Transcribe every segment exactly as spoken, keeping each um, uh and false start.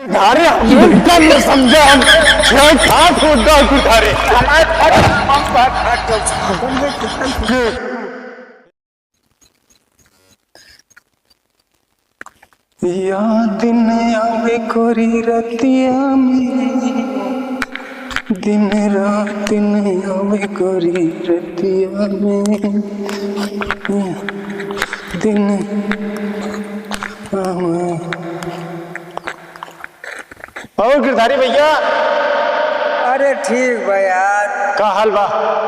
अरे, हम एकदम न समझे, हम छह सात हो गए कुछ। अरे, या दिन आवे कोरी रतिया में, दिन रात दिन आवे कोरी रतिया में, दिन आवे। और गिरधारी भैया? अरे ठीक बा यार। का हाल बा?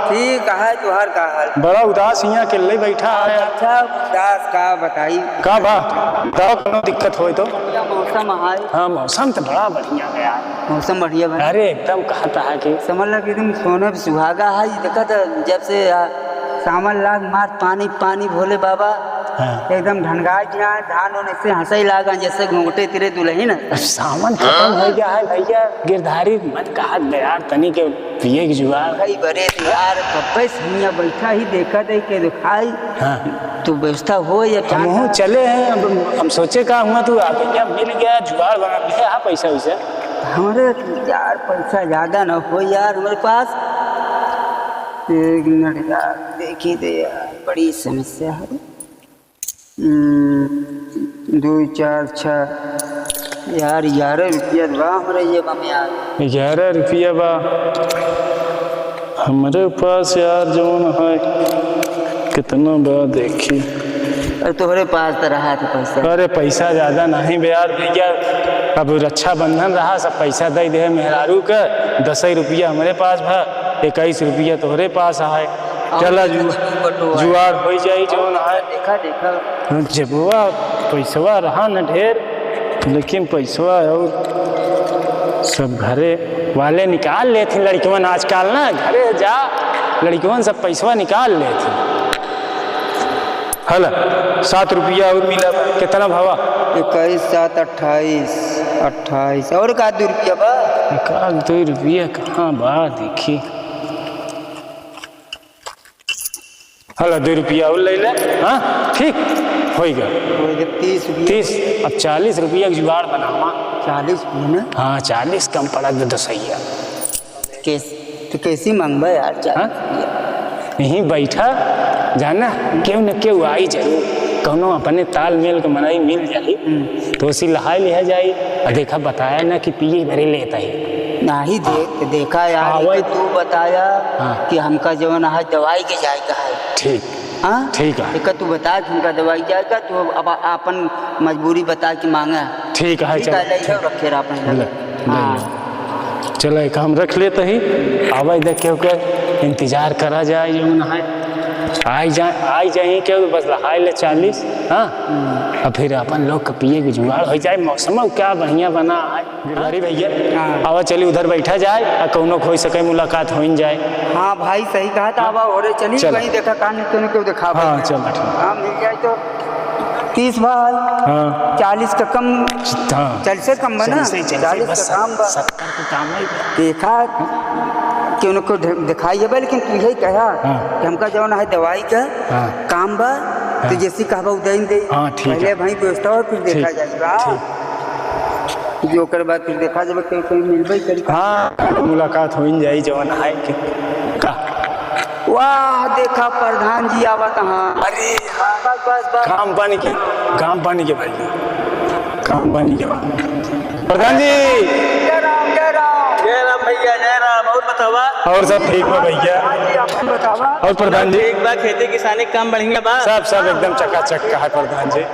ठीक है, तुहार का हाल? बड़ा उदास हियाँ अकेले बैठा है। अच्छा, उदास का बताई? का बा? बताओ, कोनो दिक्कत होय तो। बढ़िया मौसम है। हाँ, मौसम तो बड़ा बढ़िया है यार। मौसम बढ़िया बा। अरे एकदम कहता है कि समझ ला कि एकदम सोने पे सुहागा है। देखा तो जब से, आ, सावन लाग मार पानी पानी भोले बाबा। हाँ। एकदम ढनगाय के यहाँ धान होने से हंसई लागा जैसे घूंघटे तिरे दुलहिन। अब सावन खतम होइ गया है भैया, गिरधारी मत कहा दे यार, तनी के पिए के जुगाड़। भाई बरे यार, कब्बे से हियाँ बैठा ही देखा दे के दिखाई। हाँ। तो व्यवस्था हो या क्या हमहूँ का? चले हैं, अब हम सोचे का हुआ तू आ गया, मिल गया, जुगाड़ बना लिया, हाँ, पैसा वैसा। हमरे यार पैसा ज्यादा ना हो यार हमरे पास। एक मिनट यार, देखी दे यार, बड़ी समस्या है। हम्म, दो, चार, छः। यार, ग्यारह रुपया बा हमरे जेब में यार। ग्यारह रुपया बा हमरे पास यार, जौन है, कितना बा देखी। अरे, तोहरे पास तो रहा था पैसा। अरे, पैसा ज्यादा नहीं बे यार भैया, अब रक्षाबंधन रहा, सब पैसा दे दे मेहरारू के। दस ही रुपया हमरे पास बा, इक्कीस रुपया तोहरे पास है। और चला देखा जु-, तो तू बटुआ। जुआड़ होइ जाई जौन है। देखा, देखा। हाँ, जेबवा पैसवा रहा न ढेर, लेकिन पैसवा और सब घरे वाले निकाल लेथिन लड़कवन आजकल ना, घरे जा लड़कवन सब पैसवा निकाल लेथिन। हला, सात रुपया और मिला, कितना भवा? इक्कीस सात अट्ठाईस, अट्ठाईस। और का दो रुपया बा? का दो रुपया कहाँ बा, देखी। हला, दो रुपया और ले ले। हाँ, ठीक, होई गया। होई गया, तीस रुपया। तीस, अब चालीस रुपया के जुगाड़ बनावा। चालीस रुपया ना? हाँ, चालीस कम पड़ा दे दसैया। कैस-, तो कैसी मांगबा यार, चालीस हाँ? रुपया? यहीं बैठा, जाना, केहू न केहू आई जरूर। कौनो अपने तालमेल के मनई मिल जाई, हम्म। तो उसी लहाई लिहा जाई। आ देखा, बताया ना कि पिए भरे लेता ही। नाही दे-, देखा यार, आवै। एक तू बताया हाँ। कि हमका जवन है दवाई के जाए का है। ठीक। हाँ? ठीक है। एक तू बता कि हमका दवाई जाए का, तू अब आपन मजबूरी बता के मांगा। ठीक है, ठीक चलो, है, ले ठीक। जाओ, रखे रहा अपन घर। ले, ले हाँ। जाओ। चलो, एक हम रख लेते ही, आवे देखे ओके इंतजार करा जाए, जवन है। आई जाए, आई जाए के बस लहाई ले चालीस, हाँ? हम्म। और फिर अपन लोग के पिए के जुगाड़ हो जाए, मौसम क्या बढ़िया बना है। गिरधारी भैया, हाँ। आवा चली उधर बैठा जाए, आ कौनो खोई सके मुलाकात होइन जाए। हाँ भाई, सही कहा था, हाँ। आवा ओरे चली, चल। कहीं देखा कान क्यों न क्यों देखा हाँ, भाई। चल, ठीक। हाँ, मिल जाए तो तीस भाई। हाँ। चालीस का कम, हाँ। चालीस से कम बना? चालीस से, चालीस से, चालीस बस का काम बा। सत्तर के काम है। देखा, क्यों न क्यों दे-, दिखाई है भाई, लेकिन तू यही कहा हाँ। कि हमका जौन है दवाई का हाँ। काम बा, हाँ। तो जैसी कहबा उदय दे। हाँ, ठीक पहले है। भाई व्यवस्था हो, फिर देखा ठीक, जाएगा। ठीक। जो ओकर बाद फिर देखा जाबे, कहीं, कहीं मिलबे करी। हाँ, मुलाकात होइन जाई, जवन है के। का? वाह, देखा प्रधान जी आवत हाँ। अरे, बस, बस, बस। काम बन के, काम बन के भाई, काम बन के बा। प्रधान जी। जय राम, जय राम। जय राम भैया, जय राम। और बतावा? और सब ठीक बा भैया। हाँ जी, अपन बतावा? और प्रधान जी? ठीक बा, खेती किसानी के काम बढ़िया बा? सब, सब एकदम चकाचक का है प्रधान जी।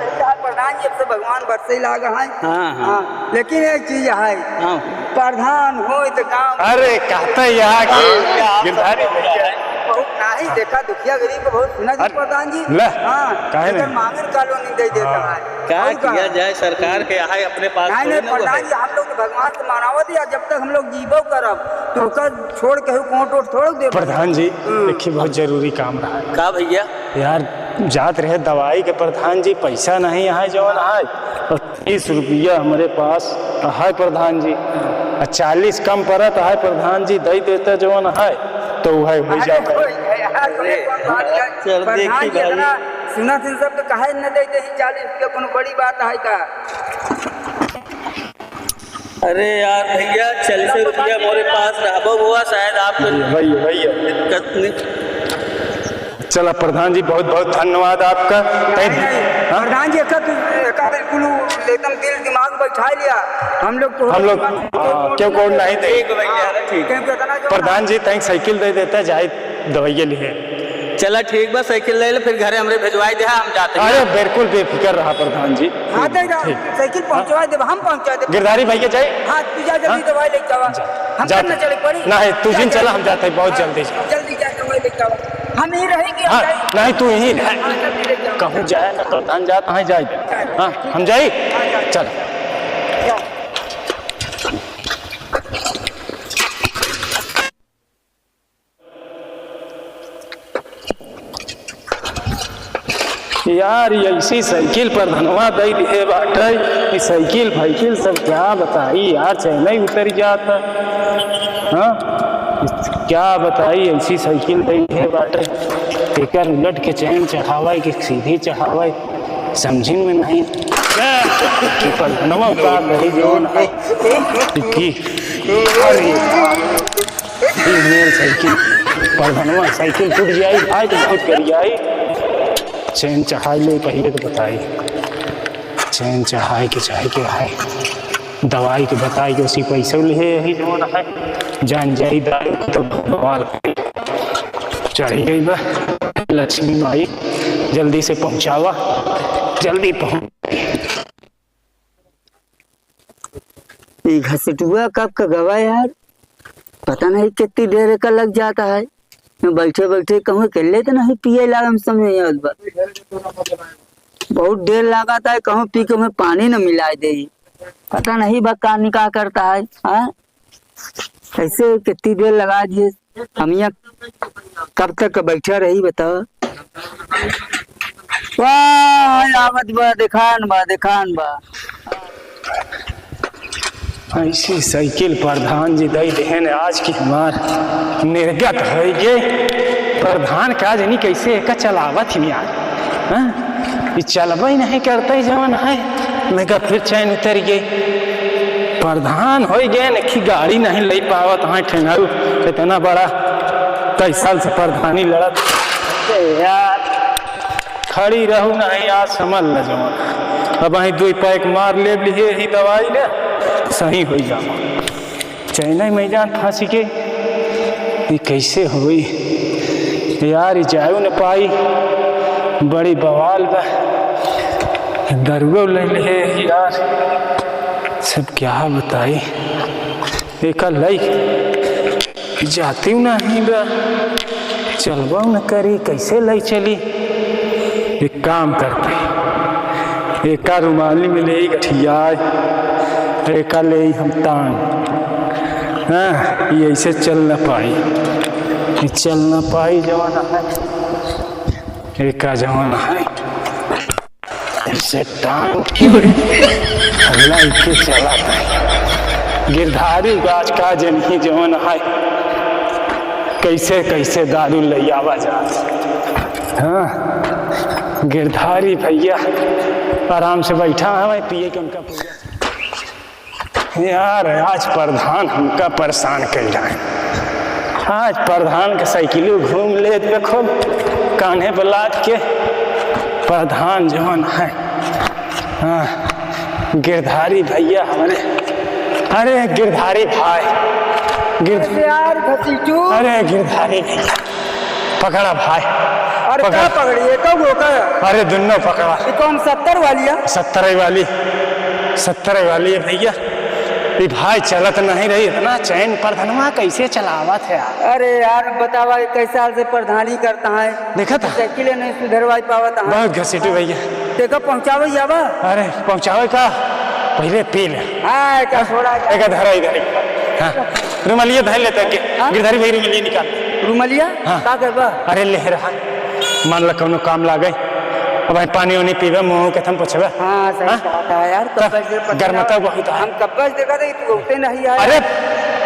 प्रधान जी, अब तो भगवान बरसे लागा है। हाँ, हाँ। हाँ। लेकिन एक चीज है, हाँ। प्रधान होय तो गाँव अरे, कहते यहाँ के हाँ, गिरधारी भैया। बहुत नहीं देखा, दुखिया गरीब को बहुत सुना जी अरे, प्रधान जी। ले, हाँ, काहे लेकिन नहीं? मांगन कॉलोनी दे देता हाँ। है। का और का? किया जाए, सरकार के यहाँ अपने पास नहीं, थोड़ी नहीं, ना वो प्रधान है। जी, हम लोग तो भगवान से मनावत है, जब तक हम लोग जीवो करब, तो ओकर छोड़ के कोट वोट थोड़ो देब। प्रधान जी, हम्म। देखिए, बहुत जरूरी काम रहा है। का भैया? यार, जात रहे दवाई के प्रधान जी, पैसा नहीं है जवन है, और तीस रुपया हमरे पास है प्रधान जी, आ चालीस कम पड़त है प्रधान जी, दे देते जवन है तो वह हो अरे जाता। कोई है यार, बड़े कौन बात है? चल प्रधान देखी जी भाई। इतना सुना सुन सब तो काहे न दे दे चालीस रुपया, कोनो बड़ी बात है का? अरे यार भैया, चालीस रुपया मोरे पास रहबो हुआ, शायद आप भैया, भैया। दिक्कत नहीं। चला प्रधान जी, बहुत बहुत धन्यवाद आपका। नहीं, नहीं, हाँ? प्रधान जी, एका तू, एका बिल्कुल एकदम दिल दिमाग बैठा लिया। हम लोग तो हम लोग, हाँ, क्यों कौन नहीं दे? ठीक है भैया, हाँ, ठीक। क्योंकि इतना जो प्रधान जी, तैं साइकिल दे देता, जाए दवाइया लिए। चला ठीक बा, साइकिल ले ले, फिर घरे हमरे भिजवाई दे, हम जाते हैं। अरे बिल्कुल बेफिक्र रहा प्रधान जी। हाँ, दे जा, ठीक। साइकिल पहुँचवा दे, हम पहुँचा दे। गिरधारी भैया जाए। हाँ, तू जा जल्दी हाँ? दवाई लेके आवा। जा, हम जा। ना चले पड़ी। नहीं, तू जा, जिन चला, हम जाते हैं बहुत हाँ, जल्दी। जल्दी जा दवाई लेके आवा। हम ही रही कि हम हाँ, जाए? नहीं, तू यहीं रह। हाँ, जल्दी लेके आवा। कहूँ जाए ना, प्रधान जात, हाँ, जाए। हाँ, हम जाए? हाँ, जाए। चल। जाओ। यार, ये ऐसी साइकिल प्रधनवा दई दिहे बाटे, ई साइकिल फाइकिल सब क्या बताई यार, चैन ही उतर जाता। हाँ, क्या बताई, ऐसी साइकिल दई दिहे बाटे, एकर उलट के चैन चढ़ावे कि सीधी चढ़ावे, समझिन में नहीं कि प्रधनवा का करी जौन है कि, अरे यार। ई मेर साइकिल, प्रधनवा साइकिल टूट जाई, भाई तो बहुत कर जाई। चैन चढ़ाई ले पहिले तो बताई, चैन चढ़ाई के चाहे के है, दवाई के बताई के उसी पैसे ले यही जौन है, जान जाई दारू तो बवाल चढ़ गई बा। लक्ष्मी माई जल्दी से पहुँचावा, जल्दी पहुँच। ई घसटुआ कब का गवा यार, पता नहीं कितनी देर का लग जाता है। मैं बैठे बैठे कहूँ अकेले तो नहीं पिए लाग, हम समझ नहीं आवत बा। बहुत देर लागत है, कहूँ पी के मैं पानी न मिलाए दे। पता नहीं बा का निकाह करता है, हाँ? ऐसे कितनी देर लगा दिए, हम यहाँ कब तक बैठा रही बताओ? वाह, आवत बा, देखान बा, देखान बा। ऐसी साइकिल प्रधान जी दई देहन, आज की हमार निर्गत होई गे। प्रधान का जनी कैसे एका चलावत ही यार, हाँ? ई चलबे नहीं करते जवन है, मैं का फिर चैन उतर गई। प्रधान होई गए न कि गाड़ी नहीं ले पावत, हाँ ठेंगारू, इतना बड़ा कई साल से प्रधानी लड़त। ए यार, खड़ी रहू नहीं, आज समझ ल जवन। अब वहीं दुई पैक मार ले लिए ही दवाई ले, सही हो जाओ। चैनई मैदान फांसी के, ये कैसे होई यार, ये जायो न पाई, बड़ी बवाल बा। दरुओ ले ले यार, सब क्या बताई। एका लई जाती नहीं बा, चलबो न करी, कैसे लई चली? एक काम करते, एका रुमाली में ले गठियाए, एका ले हम तान। हाँ, ये ऐसे चल न पाई, ये चल न पाई जवन है, एका जवन है, ऐसे टांग के लइके चला था। गिरधारी गाछ का जनी जवन है, कैसे कैसे दारू ले आवा जात। हाँ, गिरधारी भैया आराम से बैठा है, मैं पिए के उनका पूरा। यार, आज प्रधान हमका परेशान कइला है। आज प्रधान के साइकिलो घूम लेत बा खूब, कान्हे पे लाद के। प्रधान जवन है, हाँ, गिरधारी भैया हमरे, अरे गिरधारी भाई, गिर-, अरे यार घसीटू। अरे गिरधारी भैया, पकड़ा भाई, अरे पकड़ा। का पकड़ी? ये कब होकर? अरे दुन्नो पकड़ा। ये कौन सत्तर वाली है? सत्तर वाली, सत्तर वाली है भैया। ये भाई चलत नहीं रही, इतना चैन प्रधनवा कैसे चलावत है यार? अरे यार बतावा, ये कई साल से प्रधानी करता है, देखा था? साइकिल नहीं सुधरवाई पावत है। बहुत घसीटू भैया। देखो पहुँचावे जावा। अरे पहुँचावे का, पहले पी ले। हाँ, का थोड़ा एक धरा इधर। हाँ, रुमालिया धर लेता के। हाँ? गिरधारी भाई रुमालिया निकाल। रुमालिया? हाँ। का करबा? अरे ले रहा, मान ला कौनो काम लागे। अब भाई पानी वानी पीबे, मुँह के थम पोछबे। हाँ, सही हाँ? बात है यार, तो कब्बे से पसीना गरमता बहुत है। हम कब्बे से देखा थे, तू उठते नहीं यार। अरे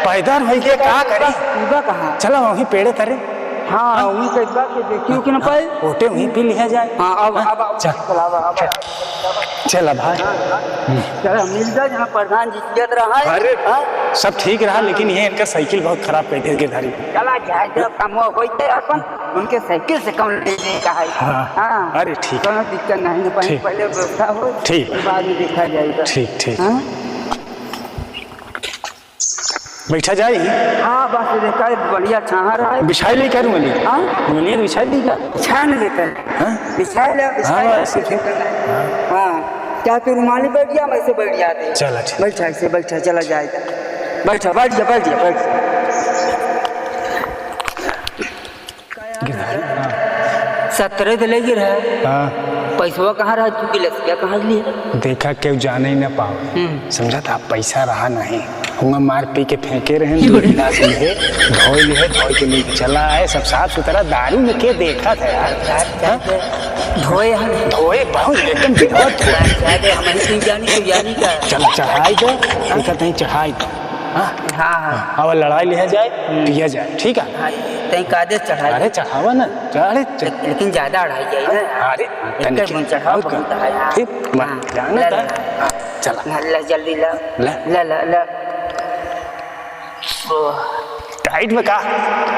पैदल होई के का करी? पीबा कहाँ? चला वहीं पेड़े तरे। हाँ, हाँ। वहीं कइबा के देखियो कि ना पाए। ओटे वहीं पी लिया जाए। हाँ, अब, हाँ, अब, अब, चल। चल, अब, अब, चल। चल, अब भाई। हाँ, हाँ। हम्म। चल, हम मिल जाए, जहाँ प्रधान जी जियत रहा है। अरे, हाँ? सब ठीक रहा, लेकिन ये इनका साइकिल बहुत खराब कर दिया गिरधारी। चला जाए, जब कम होइते अपन, उनके साइकिल से कम लेने का है। हाँ। हाँ। अरे, ठीक। कोनो दिक्कत नहीं, पहले, ठीक। पहले व्यवस्था हो, ठीक। फिर बाद में देखा जाएगा। ठीक, ठीक। हाँ? बैठा जाई? हाँ, बस देखा, बढ़िया छाहा रहा है। बिछाई ली का रुमाली? हाँ? रुमाली बिछाई ली का? छान लेकर। हाँ? बिछाई ले, बिछाई हाँ, ले। ऐसे ठीक। हाँ। हाँ। क्या तू रुमाली बैठ गया, मैं ऐसे बैठ जाते। चला, ठीक। बैठा, ऐसे बैठा, चला जाएगा। बैठा, बैठ जा, बैठ जा, बैठ जा। गिरधारी, हाँ। सत्रह तो ले गिर है। हाँ। पैसवा कहाँ रहा? तू गिलसिया कहाँ लिए? देखा, केहू जाने ही ना पावे। हम्म। समझा था, पैसा रहा नहीं। हुआ मार पी के फेंके रहे, दो गिलास लिए, धोए लिए, धोए के लेके चला आए, सब साफ सुथरा। दारू में के देखा था यार? यार, क्या हाँ? क्या? धोए हम। धोए बहुत, एकदम विधवा धोए। क्या, क्या, हम नहीं जानी, तू जानी क्या? चल, चढ़ाई दो, देखा कहीं चढ़ाई दो। हाँ? हाँ, हाँ। हाँ, अब लड़ाई लिया जाए, हम्म। पिया जाए, ठीक है? हाँ, तई कादे चढ़ाई। अरे, चढ़ावा ना, चढ़े, चढ़- ले-, लेकिन ज्यादा अढ़ाई जाए ना। अरे, एक तनिक बूंद चढ़ावा, और बहुत है यार। फिर, हाँ, जाना ले, था। ले। हाँ, चला। ले, ले, जल्दी ले। ले। ले, ले, ले। ओह। टाइट में का?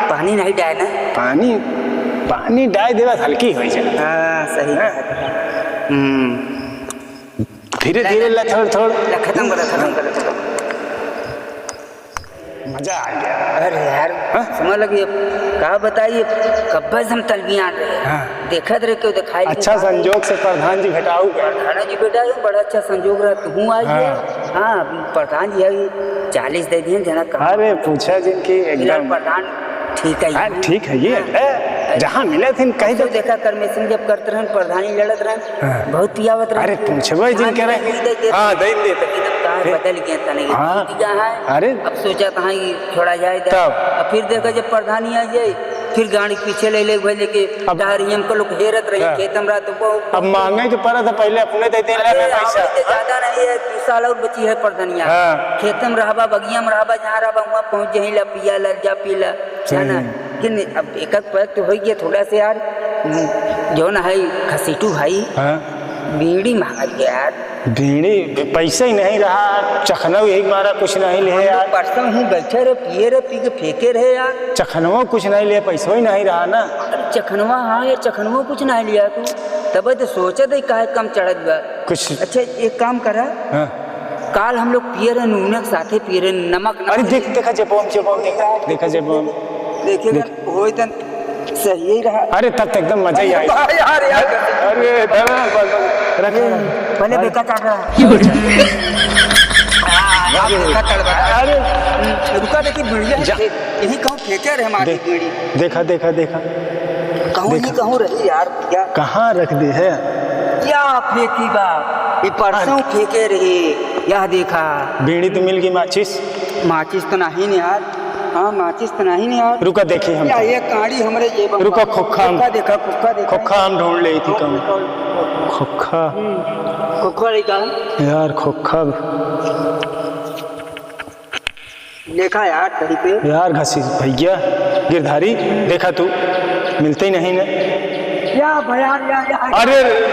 पानी नहीं डाए ना। पानी, पानी डाए देवा, हल्की हो जाए। हाँ, सही हाँ। बात है। हम्म। धीरे धीरे ला, थोड़, थोड़। ला, खत्म करो, खत्म करो, खत्म। मजा आ गया। अरे यार, हाँ? समझ लगी, अब का बताइए, कब्बे से हम तलबियान रहे। हाँ। देखत रहे, क्यों दिखाई नहीं अच्छा देता। संजोग से प्रधान जी भेटाऊ गए। प्रधान जी भेटाऊ, बड़ा अच्छा संजोग रहा, तू आई हाँ। है। हाँ, प्रधान जी अभी चालीस दे दिए, जना कहाँ। अरे, पूछा जिनकी फिलहाल एकदम। प्रधान ठीक है हाँ, ये। ठीक है ये। हाँ। ए, जहाँ मिले थे, कहीं तो तो देखा, करमेशन जब करत रहन, प्रधानी लड़त रहन, हाँ। बहुत पियावत रहन। अरे, पूछबे जिन हाँ, के रहे। दे, दे, दे। हाँ, दे, दे, दे। लेकिन अब कहाँ फिर? बदल गए, तने ये हाँ। ठीक है। अरे। अब सोचा था, हाँ, ये छोड़ा जाए, दे। तब? अब फिर देखा, जब प्रधानी आ जाए, फिर गाड़ी पीछे ले ले, भाई, लेके अब डहरिया हमको लोग हेरत रहे, हाँ। खेत में रहा तो वो अब मांगे के पड़ा था, पहले अपने दे दे, अरे, ले पैसा। आवत तो ज्यादा नहीं है, दो साल और बची है प्रधानिया। हाँ। खेत में रहबा, बगिया में रहबा, जहाँ रहबा, वहाँ पहुँच जाही, ला पिया, ला जा पी ला। है ना? सही। कि नहीं, अब एक आध पैक तो होइ गया थोड़ा से यार, जौन है खसीटू भाई, हाँ। बीड़ी मांगत गया यार। बीड़ी, पैसा ही नहीं रहा, चखना यही मारा, कुछ नहीं ले हम लोग यार। परसों ही बैठे रहे, पिए रहे, पी के फेंके रहे यार। चखनवा कुछ नहीं ले, पैसा ही नहीं रहा ना। अरे चखनवा, हाँ यार, चखनवा कुछ नहीं लिया तू, तब तो सोचत है काहे कम चढ़त बा। कुछ अच्छा, एक काम करा। हाँ। काल हम लोग पिए रहे, नूनक साथे पिए रहे, नमक ना अरे देख, देखा जेबो में, जेबो में, देखा, देखा जेबो में। देखिए देख। ना, होई तन सही ही रहा। अरे तब तो एकदम मजा ही आई। अरे यार, यार। अरे, धरा, बस, बस, रख, हम्म, रख। पहले अरे। बेटा काट रहा है। हाँ, आप देखा तड़बा। अरे। हम्म, रुका, देखी, बढ़िया है। जा। यही कहूँ फेंके रहे माटी दे-, बीड़ी। देखा, देखा, देखा। कहूँ देखा। नहीं कहूँ रही यार, क्या? कहाँ रख दी है? क्या फेंकी बा? ये परसों अरे। फेंके रही, यह देखा। बीड़ी तो मिल गई, माचिस? माचिस तो नहीं न यार। हाँ, माचिस तो नहीं न यार। रुका, देखी हम। या, ये काड़ी हमरे जेब में रुका, बा। खोखा हम, खोखा देखा, खोखा देखा। खोखा हम ढूंढ ले थी कम। खोखा। हम्म, खोखा रही का? यार, खोखा। देखा यार, कहीं पे। यार घसीट भैया, गिरधारी, देखा तू, मिलते ही नहीं ना। या भैया, या, या। अरे,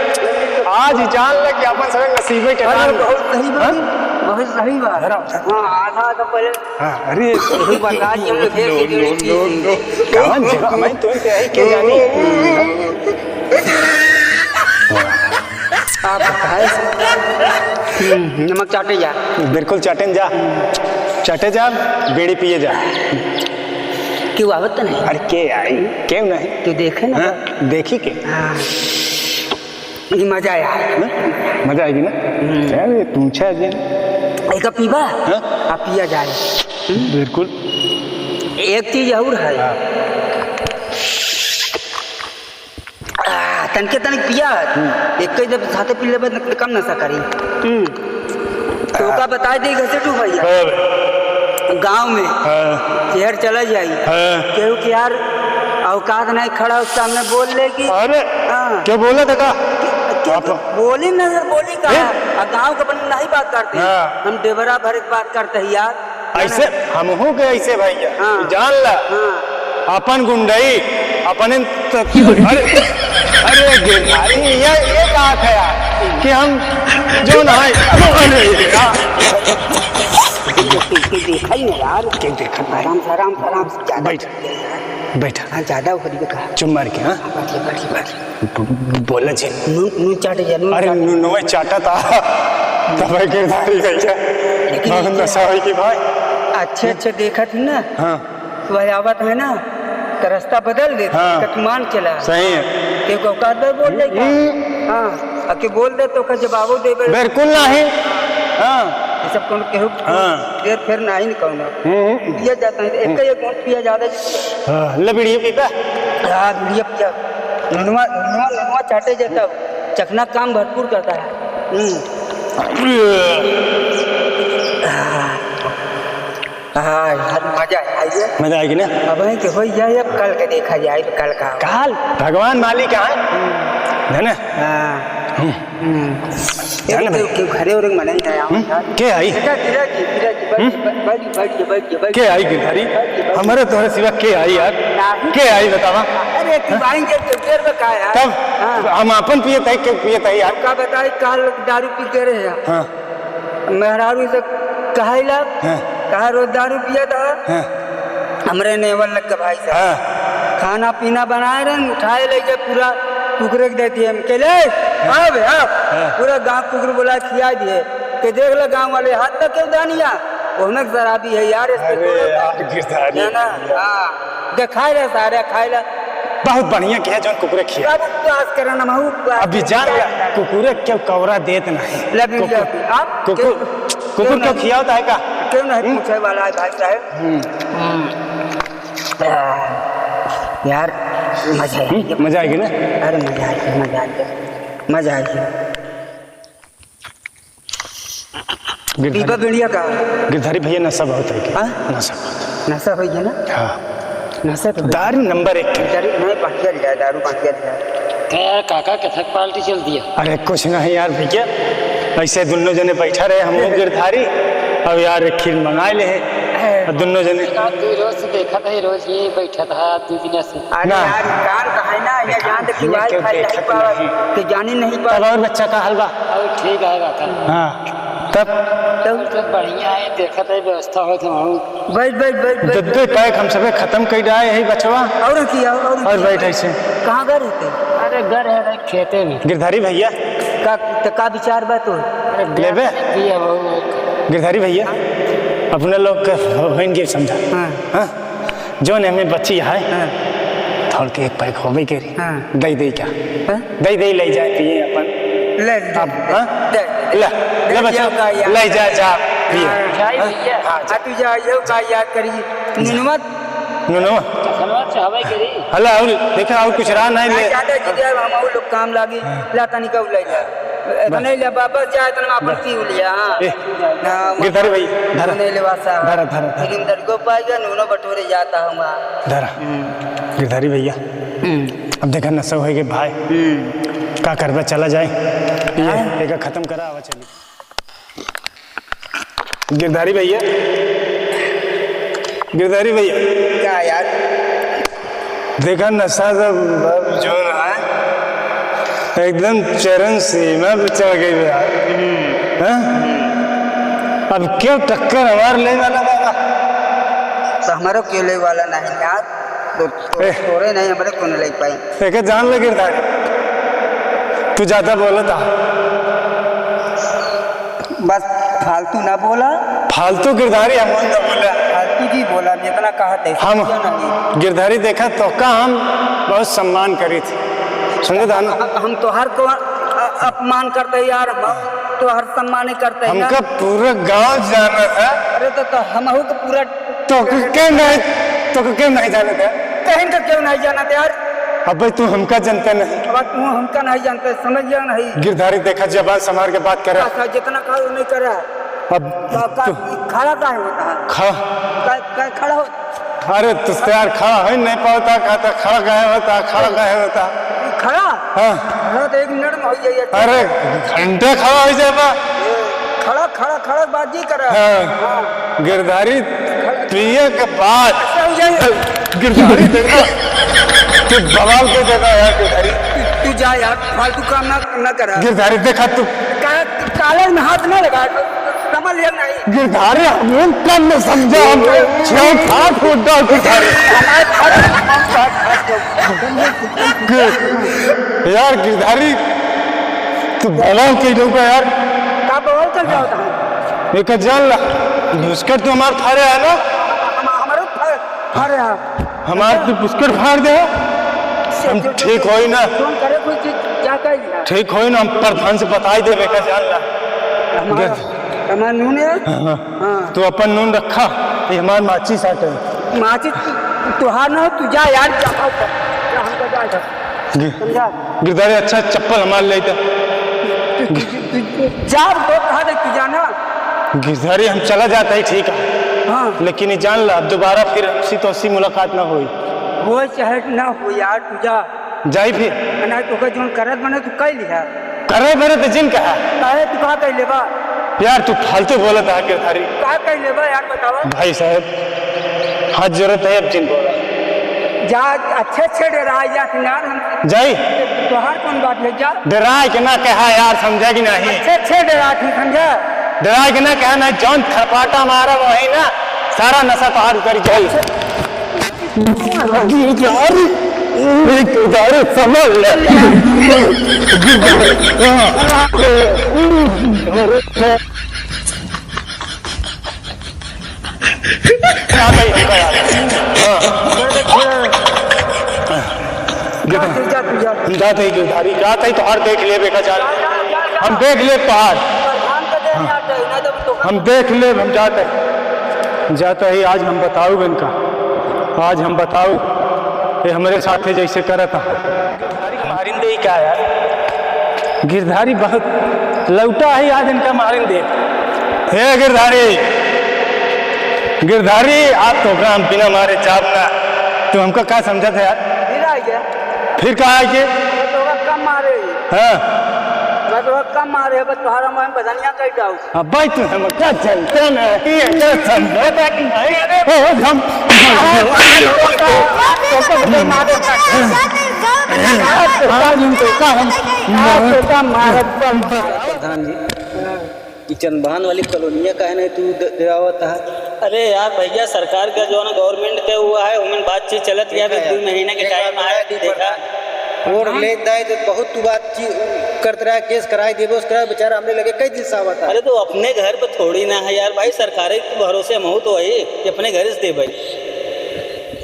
आज ही जान ले कि अपन सब नसीबे के अरे, काम। बहुत सही बात, हाँ? बहुत सही बात। धरा। हाँ, आधा तो पहले हाँ, अरे। तू बता कि हम लोग एक नो, नो, नो, नो। कौन जगह मैं तो क्या है, क्या जानी? आप खाए से? हम्म, नमक चाटे जा। बिल्कुल चाटेन जा। चाटे जा, बीड़ी पिए जा। क्यों आवत तो नहीं? अरे के आई? क्यों नहीं? तू देखे ना। हाँ, देखी के? हाँ। ये मजा आया। हाँ? मजा आएगी ना? हम्म। अरे पूछा जे। एक पीबा? हाँ? आ पिया जाए। हम्म? बिल्कुल। एक चीज और है। हाँ। आ, तनके तनिक पिया, हम्म। एक ही जब साथे पी लेबे, त कम नशा करी। हम्म। तो ओका बताई दे, घसीटू भैया। हाँ भाई। गाँव में हाँ। शहर चला जाई। हाँ। केहू के यार औकात नहीं, खड़ा हो सामने बोल ले कि अरे, हाँ। क्या बोला था का? क्या आप बोली ना, बोली का? हैं? आ गाँव के अपन नहीं बात करते। हाँ। हम डेबरा भर के बात करते हैं यार। ऐसे हमहू के ऐसे भैया, हाँ। जान ला, हाँ। अपन गुंडई, अपने तो, अरे, अरे गिरधारी, ये, ये का है यार कि हम जो ना है, अरे यार। के, के, के देखा ही ना यार। के देखा ना। आराम से, आराम से, आराम से, ज्यादा बैठ। बैठा। हाँ, ज्यादा हो गई कहा। चुप मार के, हाँ? हाँ, बैठिए, बैठिए, बैठिए। ब-, बोला जी। नून, नून चाटे जा, नून अरे, चाटे। नूनवे चाटा था। तब है गिरधारी भैया। लेकिन बहुत ये नशा होई कि भाई। अच्छे, अच्छे देखत ही ना। हाँ। वह आवत है ना, तो रास्ता बदल देते, हाँ। कतमान चला। सही है। के को का दर बोल दे क्या? हम्म। हाँ, आ के बोल दे तो का जवाबो देबे। बिल्कुल नहीं। हाँ। ये सब कौन केहू हाँ। देर फेर नाही न कौनो। हम्म, हम्म। पिया जाता है, एक हम्म। एक घूंट पिया ज्यादा। हाँ, ले बीड़ी पीता। हाँ, बीड़ी पिया। नुनवा, नुनवा, नुनवा चाटे जाता। चखना काम भरपूर करता है। हम्म। हाँ। हाँ, यार, मजा आइए। मजा आएगी ना? अब है कि होई जाए, अब कल के देखा जाए, अब कल का। काल? भगवान मालिक है। हम्म। है ना? हाँ। हम्म। हम्म। जाने क्यों, भाई। क्यों, क्यों घरे उरे मनई ना आओ हम्म? यार। के आई? बेटा, गिरा जी, गिरा जी, बैठ, हम्म? बैठ, बैठ, बैठ, बैठ, बैठ। के आई गिरधारी? बैठ, बैठ। हमारे तोहरे सिवा के आई यार? नहीं। के आई बतावा? अरे, तू हाँ? आएंगे तो देर में का यार? तब हाँ। हम आपन पिए तई, के पिए तई यार? का बताई, काल दारू पी के रहे हैं। हाँ। मेहरारू से कहाइला, हाँ। कहा रोज दारू पियत ह। हाँ। हमरे नेवल लग के भाई साहब। हाँ। खाना पीना बनाए रहे, उठाए ले के पूरा कुकुरे के देती है। हम के ले, हाँ। आओ बे, आओ। हाँ। पूरा गांव कुकुर बुला खिया दिए। के देख ले गांव वाले, हाथ तक क्यों दानिया? ओहमे शराबी है यार, इसके अरे तोड़ो। यार, गिरधारी है ना? भैया। हाँ। दे खाए ले सारे, खाए ले। बहुत बढ़िया किया जौन कुकुरे खिया। बाबू, उपवास करना, महू उपवास अभी जान करना। ले, कुकुरे के कौरा देत नहीं। ले भी कुकुर, लिया। आप कुकुर, क्यों, कुकुर क्यों क्यों नहीं? खिया होता है का? क्यों नहीं हम्म? पूछे वाला है भाई साहब? हम्म। हम्म। आ, यार, मजा आ गया। हम्म, मजा आ गया ना? अरे, मजा आ गया, मजा आ गया, मजा आ गया। गिरधारी पीपा बीड़िया का? गिरधारी भैया नशा बहुत है क्या? हाँ? नशा बहुत। नशा होइ गया ना? हाँ। नशा तो दारू नंबर एक के। दारू नहीं, बांटिया लिया, दारू बांटिया लिया। क्या यार, काका, कथक पार्टी चल दिया? अरे कुछ नहीं यार भैया, ऐसे दोनों जने बैठा रहे, हम लोग गिरधारी, अब यार एक खीर मंगा ले है, और दोनों जने। आप दो रोज से देखा था, ये रोज यही बैठा था, दो दिन से। अरे ना। यार, काम तो है ना, ये काम जान दे कि ये वाई क्यों फाई देखत नहीं पावा, नहीं? कि जानी नहीं पावा। तब और बच्चा का हाल बा? और ठीक है काका। हाँ, तब? तब? सब बढ़िया है, देखत है, व्यवस्था होत है, वहाँ। बैठ, बैठ, बैठ, बैठ, दे, दे, बैठ। पैक हम सबे खत्म कर डाए है बचवा। और की, और, और और की? बैठ ऐसे। कहाँ घर रहते? अरे, घर है, खेते में। गिरधारी भैया। का, तो का विचार बा तो? अरे, लेबे? दिया वो। गिरधारी भैया, हाँ? अपने लोग के होइन के समझा। हाँ। हाँ? जौन एमे बची है, हाँ। थोड़ के एक पैक होबे करी। हाँ। दे दे क्या? हाँ? दे दे, ले जाए पिए अपन। ले, ले, अब, ले, हाँ? ले, ले, ले, ले ले बच्चा, जाओ का यार। ले जा, जा, पिए। हाँ। जाए हाँ? भैया। हाँ, जा। आ तू जा, यो का याद करी। नुनवा। नुनवा। चखनवा चाहबे करी। हला, और देखा, और कुछ रहा नहीं, नहीं, ले। ज्यादा जी, अब हम और लोग काम लागी। हाँ। ला तनी का ले जा। बस। नहीं ले, वापस जाए, तो हम अपन बस। पी लिया, हाँ। ए, हाँ, गिरधारी भाई, धरा। नहीं ले, वासा। धरा, धरा, धरा। लेकिन दरगो पाएगा, नूनो बटोरे जाता हूँ, हाँ। धरा। हम्म। गिरधारी भैया, हम्म। अब देखा नशा होए के भाई। हम्म। का करबा, चला जाए। ये, हाँ। एका खत्म करा, आवा चली। गिरधारी भैया, गिरधारी भैया। का यार? देखा नशा तो अब जो रहा है, एकदम चरम सीमा पे चढ़ गई यार। हम्म। हाँ? अब क्यों टक्कर हमार ले वाला बाबा? तो हमारो क्यों ले वाला नहीं यार? तो, तो ए। तोरे नहीं, हमरे को नहीं ले पाए। एके जान ले गिरधारी, तू ज्यादा बोलत हा। बस फालतू ना बोला। फालतू गिरधारी हम ना बोला। फालतू जी बोला, जितना कहा थे, हम समझो नहीं। गिरधारी देखा तो का हम बहुत सम्मान करी थी, समझे था ना? हम, हम तोहर को अ-, अपमान करते यार, हम तोहर सम्मान ही करते हैं। हमका पूरा गांव जाना था। अरे तो, तो हमहू को पूरा तो के नहीं, तो के नहीं जाने थे? कहीं का क्यों नहीं जाना था यार? अबे तू हमका जानते नहीं। अब तू हमका नहीं जानते, समझ गया नहीं? गिरधारी देखा, जबान संभाल के बात करे। अच्छा, जितना कहा नहीं करे। अब का, का, तू खड़ा काहे होता है? खड़ा। का, का खड़ा हो? अरे तू तो यार खड़ा हो ही नहीं पाता, कहता खड़ा काहे होता, खड़ा काहे होता? खड़ा? हाँ। खड़ा तो एक मिनट में हो जाइए। अरे घंटे खड़ा हो जाए बा। खड़ा, खड़ा, खड़ा बाजी करे। हाँ। हाँ। गिरधारी पिए के बाद। अच्छा, हो जाए। गिरधारी देखा। तू बवाल कर देता है यार, गिरधारी। तू, तू जा यार, फालतू काम ना, ना करा। गिरधारी, देखा तू। का-, काले में हाथ ना लगा, समझ लिया नहीं। गिरधारी, हम कम में समझा, हम छेड़छाड़ को डाल गिरधारी। यार गिरधारी, तू बवाल कर दूंगा यार। का बवाल कर जाओ तुम? एक जान ला, घुसकर तू हमार थारे है ना? हम, हमारे थारे, थारे है। हमार तू पुस्कर फाड़ दे। से हम जो, जो, ठीक जो, होई ना। कौन करे कोई चीज, क्या कह दिया? ठीक होई ना, हम प्रधान से बताई देबे का जान ला। हमारा, गे- हमारा नून है? हाँ, हाँ। हाँ। तू अपन नून रखा, ये हमार माचिस आटे। माचिस तु-, तुहार ना हो, तू जा यार, जा, जा, जा, हमको जा, जा। गे- समझा? गिरधारी अच्छा चप्पल हमार ले जा। तू, तू, तू, तू जा, तो कहा दे तू जाना। गिरधारी हम चला जाता ही ठीक है। हाँ। लेकिन ये जान ला, अब दोबारा फिर हमसे तो ऐसी मुलाकात ना होई। वो चाहे ना हो यार, तू जा। जाई फिर। ना तोका जोन करत बने तू कह लिया। करे बने तो जिन कहा। काहे तू का कह लेबा? यार तू फालतू बोलत है गिरधारी। का कह लेबा यार बतावा? भाई साहब, हाथ जोड़त है, अब जिन बोला। जा, अच्छे अच्छे डेरा जा यार हमसे। जाई। तोहार कौन बात है, जा। डेराए के ना कहा यार, समझा कि नहीं? अच्छे अच्छे डेरा थी, समझा? डेराए के ना कहा, नहीं जौन थरपाटा मारा वही ना, सारा नशा तोहार उतर जाई। गिरधारी, गिरधारी, संभल ले। हाँ। जा, जा, जा, तू जा। हम जाते ही गिरधारी, जाते ही तोहार देख लेबे का जान। हम देख लेब तोहार। हम देख लेब, हम जाते ही। जाते ही आज हम बताऊ इनका। आज हम बताऊ, ये हमरे साथे जैसे करत है। गिरधारी मारिन दे का यार? गिरधारी बहुत लौटा है, आज इनका मारिन दे। हे गिरधारी, गिरधारी, आप तो का हम बिना मारे चाप ना, तू हमका का समझत है यार? फिर आ गया। फिर कहा है कि? मैं तो कम मारे ही। हाँ। मैं तो कम मारे, बस तुम्हारा मन बदनिया कर जाऊ। अब्बे, तू हमका जनता नहीं, एकर समझौता की नहीं। ओ, हम, आज हम तो का हम प्रधान जी, ई चंदभान वाली कॉलोनिया काहे नहीं तू द-, देवावत है? अरे यार भैया, सरकार का जो है ना, government के हुआ है, उनमें बातचीत चलत गया, अभी देखा दो महीने के एक time बात आया, है, देखा। वोट लेत दाई तो बहुत तू बात ची-, करत रहा, केस कराई देबो, ओस कराई, बेचारा हमरे लगे कई दिन से आवत है। अरे तो अपने घर पे थोड़ी ना है यार भाई, सरकारे के भरोसे हम हो तो वही कि अपने घर से दे भाई।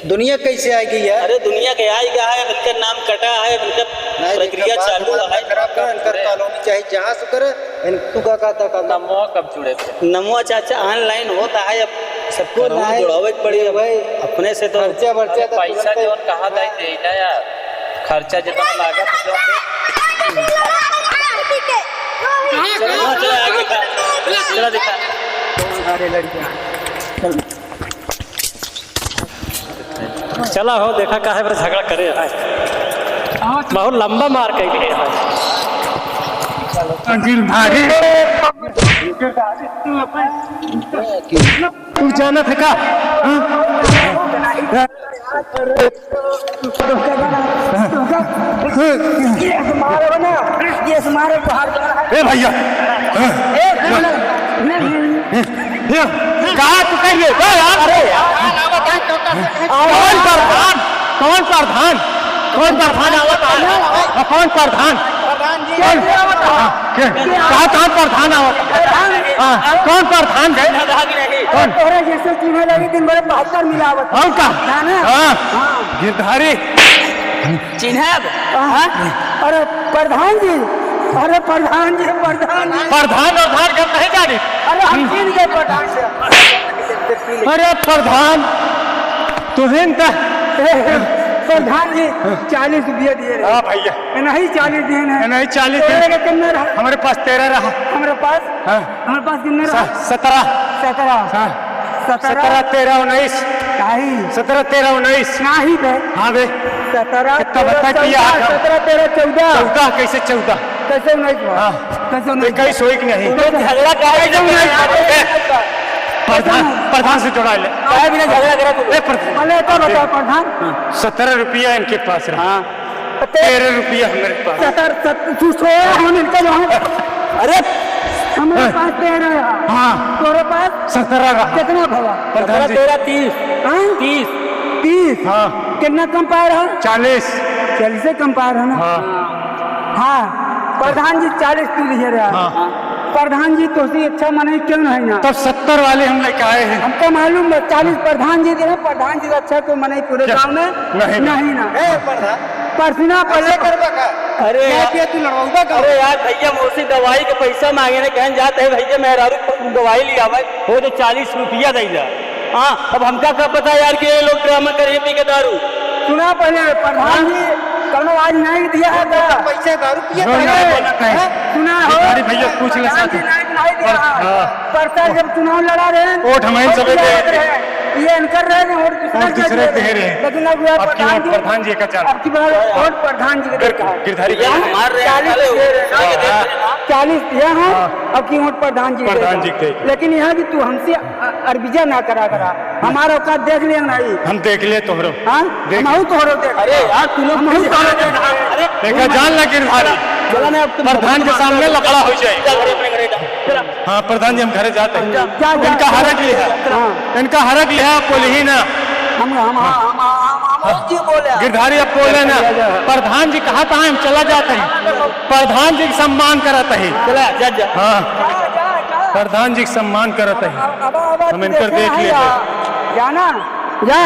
दुनिया कैसे आएगी यार? अरे दुनिया के आएगा है, अब इनका नाम कटा है, अब इनका नहीं, प्रक्रिया इनका बात चालू मत है। खराब कर, इनका कॉलोनी चाहे जहाँ से करे, इन-, तू का कहता, कहता? नमवा कब जुड़े थे? नमवा चाचा online होता है, अब सबको नाम नहीं, जुड़ावे के पड़ी, अब भाई, अपने से तो खर्चा बर्चा अरे तो पैसा तुरंते जौन कहा था, हाँ। दे ना यार, खर्चा जितना लागत है, जौन दे। चला, चला, आगे दिखा। चला, दिखा। कौन आ रहे लड़कियाँ? चल। चला हो, देखा काहे पर झगड़ा करे है। बहुत लंबा मार कइले है। गिरधारी। तू जानत है का? हाँ? ये मारे बना, ये मारे बाहर बना। ए भैया। हाँ? ए, नहीं, नहीं, नहीं। ये, कहाँ तू कह ले? ए यार। अरे यार। कौन प्रधान? कौन प्रधान? कौन प्रधान आवत है? हाँ, कौन प्रधान? प्रधान जी। कौन? हाँ, के? कहाँ, कहाँ प्रधान आवत है? प्रधान। हाँ, कौन प्रधान है? कौन? तोहरे जैसे चूहे लगे दिन भर बहत्तर मिलावत। और का? ना, ना। हाँ। हाँ। गिरधारी। चिन्हब? हाँ? अरे प्रधान जी, अरे प्रधान जी, प्रधान जी। प्रधान और धान के हम नहीं जानी। अरे हम चिन्ह गए प्रधान से। अरे प्रधान, तुहिन त ए, प्रधान जी, चालीस रुपया दिए रहे। हाँ भैया। ए, नहीं, चालीस दिए ना। ए, नहीं, चालीस तोरे दिए। के कितना रहा? हमारे पास तेरह रहा। हमारे पास? हाँ। हमारे पास कितना रहा? स-, सत्रह। सत्रह। हाँ। सत्रह। सत्रह, तेरह, उन्नीस। नहीं। सत्रह, तेरह, उन्नीस। नहीं बे। हाँ बे। सत्रह, कितना तेरह, बता कि चौदह, यार? सत्रह, तेरह, चौदह। चौदह, कैसे चौदह? कैसे उन्नीस हुआ? हाँ। कैसे उन्नीस? इक्कीस हुई कि नहीं? तो झगड़ा काहे कैसे उन्नीस? प्रधान, प्रधान से जोड़ा ले। काहे बिना झगड़ा करा तू? ए, प्रधान। पहले तो बताओ, प्रधान। हाँ, सत्रह रुपया इनके पास रहा। हाँ। तेरह रुपया हमारे पास। सत्तर, सत-, तू सोया, हम इनका जो है। अरे! हमारे हाँ। पास तेरह रहा। हाँ। तोरे पास? सत्रह रहा। कितना भवा? प्रधान जी। सत्रह, तेरह, तीस। हाँ? तीस। तीस? हाँ। कितना कम पाए रहा? चालीस। चालीस से कम पाए रहा ना? हाँ। हाँ, प्रधान जी चालीस पी लिए रहा। हाँ। प्रधान जी तोसे अच्छा मनई क्यों नहीं ना? तब सत्तर वाले हम लेके आए हैं। हमका मालूम बा, चालीस प्रधान जी दे हैं, प्रधान जी से अच्छा कोई मनई पूरे क्या? गाँव में नहीं ना। नहीं ना। ए, प्रधान। परसुना पहले ऐसे करबा का? अरे क्या यार, किया तू लड़वाऊबा का? अरे यार भैया, मोसे दवाई के पैसा माँगे ने, कहन जात है भैया, मेहरारू दवाई लियावे, वो तो चालीस रुपया दे जा। हाँ, अब हमका का पता यार कि ये लोग ड्रामा करे पी के दारू। सुना पहले, प्रधान जी कौनो आज नहीं दिया है का? पैसे दारू पिए जो था। नहीं बोलत है। हैं? सुना हो? भिखारी भैया पूछ ले प्रधान साथी। जी नहीं, नहीं दिया है। हाँ। परसा जब चुनाव लड़ा रहे हैं, वोट हमें वोट सबे दिया दे रहे हैं। ये इनकर रहे हैं, वोट दूसरे वोट के दूसरे दे दे रहे हैं। रहे हैं। लेकिन अब वह अब की प्रधान वोट जी, प्रधान जी का चल। अब की बार वोट प्रधान जी के गिर-, देखा है। गिरधारी भैया, चालीस हमार रहे चालीस वाले हो। दे रहे हैं। हाँ, हाँ। चालीस ये हैं, हाँ। अब की वोट प्रधान जी के प्रधान देखा। जी के। लेकिन यहाँ भी तू हमसे अ-, अरबिजा ना करा करा। हमारा औकात देख लिया नहीं। हम देख ले तोहरो। हाँ? देख हमहू ले। तोहरो देख। अरे यार, तू लोग हमहू तोहरो देख। अरे, देखा, जान ला गिरधारी। चला ना, अब तुम प्रधान के सामने लफड़ा हो जाए। चल, घरे अपने घरे जा। चला। हाँ, प्रधान जी, हम घरे जाते हैं। जा, जा, इनका जा, हरक लिहा। हाँ। इनका हरक लिहा, बोली ही ना। हम, हम, हम, हम, हम, हम, हम और जी बोले। गिरधारी अब बोले ना। जा, जा। प्रधान जी कहा था, हम चला जाते हैं। प्रधान जी के सम्मान करत है। चला, जा, जा। हाँ। जा, जा, जा। प्रधान जी के सम्मान करत है। अब, अब, अब हम इनकर देखा देख है लेते हैं। यार। जाना, जा।